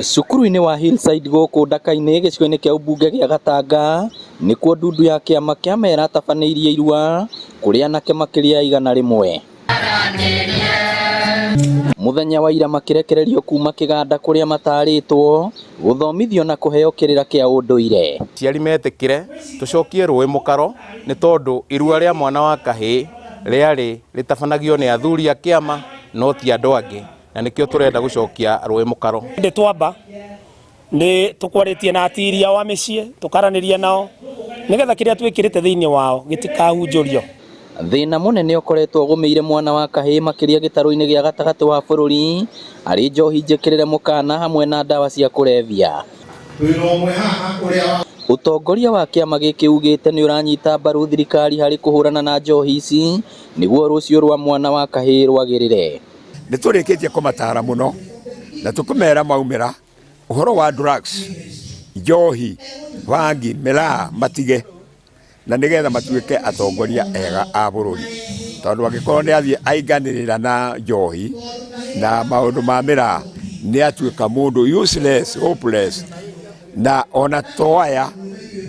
Cukuru-inĩ wa Hillside gũkũ Ndaka-inĩ gĩcigo-inĩ kĩa ũmbunge gĩa Gatanga nĩkuo ndundu ya kĩama kĩa mera ĩratabanĩirie irua kũrĩ anake makĩria ya 100. Mũthenya wa ira makĩrekererio kuma kĩganda kũrĩa matarĩtwo gũthomithio na kũheo kĩrĩra kĩa ũndũire. Aciari metĩkĩre tũcokie rũĩ mũkaro nĩ tondũ irua rĩa mwana wa kahĩĩ rĩarĩ rĩtabanagio nĩ athuri a kĩama no ti andũ angĩ, na nĩkĩo tũrenda gũcokia rũĩ mũkaro. Ndĩ twamba nĩ tũkwarĩtie na atiria wa mĩciĩ tũkaranĩria nao nĩgetha kĩrĩa twĩkĩrĩte thĩinĩ wao gĩtikahunjũrio. Thĩna mũnene ũkoretwo ũgũmĩire mwana wa kahĩĩ makĩria gĩtarũ-inĩ gĩa gatagatĩ wa bũrũri arĩ njohi njĩkĩrĩre mũkana hamwe na ndawa cia kũrebia. Ũtongoria wa kĩama gĩkĩ ugĩte nĩ ũranyita mbaru thirikari harĩ kũhũrana na njohi ici nĩguo rũciũ rwa mwana wa kahĩĩ rwagĩrĩre. Nĩ tũrĩkĩtie kũmatara mũno na tũkũmera maumĩra ũhoro wa drugs, njohi, bangi, mĩraa matige, na nĩgetha matuĩke atongoria ega a bũrũri, tondũ angĩkorwo nĩ athiĩ ainganĩrĩra na njohi na maũndũ ma mĩraa, nĩ atuĩka mũndũ useless, hopeless. Na ona to aya,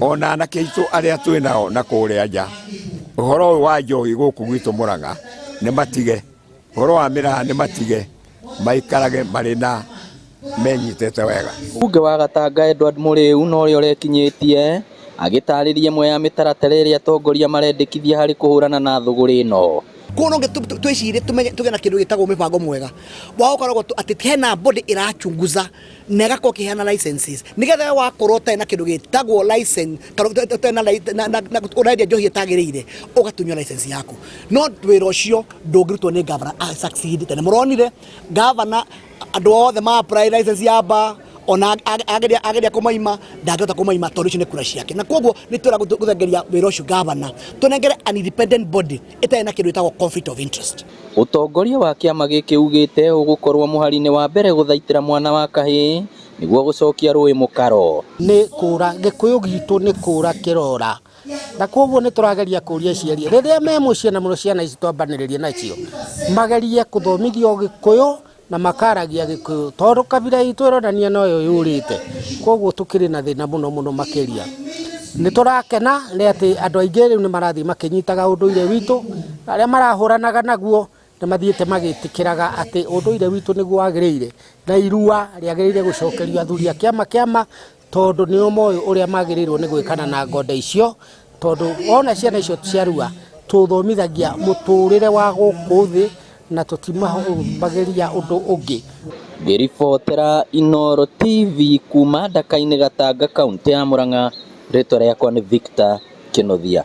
ona anake aitũ arĩa twĩ nao na kũrĩa nja, ũhoro ũyũ wa njohi gũkũ gwitũ Mũrang'a nĩ matige, ũhoro wa mĩraa nĩ matige, maikarage marĩ na menyitĩte wega. Mbunge wa Gatanga Edward Mũrĩu na ũrĩa ũrekinyĩtie agĩtarĩria ĩmwe ya mĩtaratara ĩrĩa atongoria marendekithia harĩ kũhũrana na thũgũrĩ ĩno. Koguo no nginya twĩcirie tũmenye tũgĩe na kĩndũ gĩtagwo mĩbango mwega wa gũkoragwo atĩ hena body ĩrachunguza na ĩgakorwo ĩkĩheana licenses, nĩgetha we wakorwo ũtarĩ na kĩndũ gĩtagwo license kana ũtarĩ na ũrendia njohi ĩtagĩrĩire, ũgatunywo license yaku. No wĩra ũcio ndũngĩrutwo nĩ governor a succeed. Tene mũronire governor andũ othe ma apply license ya bar, ona ageria kũmaima ndangĩhota kũmaima tondũ icio nĩ kura ciake. Na koguo nĩ twĩra gũthengeria wĩra ũcio governor, tũnengere an independent body ĩtarĩ na kĩndũ gĩtagwo conflict of interest. Ũtongoria wa kĩama gĩkĩ ugĩte ũgũkorwo mũhari-inĩ wa mbere gũthaitĩra mwana wa kahĩĩ nĩguo gũcokia rũĩ mũkaro. Nĩ kũra gĩkũyũ gitũ nĩ kũra kĩrora, na koguo nĩ tũrageria kũria aciari rĩrĩa me mũciĩ, na mũno ciana ici twambanĩrĩrie nacio, magerie kũthomithio gĩkũyũ na makaragia gĩkũyũ, tondũ kabira itũ ĩronania noyo yũrĩte. Koguo tũkĩrĩ na thĩna mũno mũno makĩria. Nĩ tũrakena nĩ atĩ andũ aingĩ rĩu nĩ marathiĩ makĩnyitaga ũndũire witũ, arĩa marahũranaga naguo nĩ mathiĩte magĩtĩkĩraga atĩ ũndũire witũ nĩguo wagĩrĩire, na irua rĩagĩrĩire gũcokerio athuri a kĩama kĩama, tondũ nĩo moĩ ũrĩa magĩrĩirwo nĩ gwĩkana na ngonda icio, tondũ wona ciana icio ciarua tũthomithagia mũtũrĩre wa gũkũ thĩ na tũtimahumbagĩria ũndũ ũngĩ. Ngĩribotera Inooro TV kuma Ndaka-inĩ Gatanga kaunti ya Murang'a, rĩtwa rĩakwa nĩ Victor Kĩnuthia.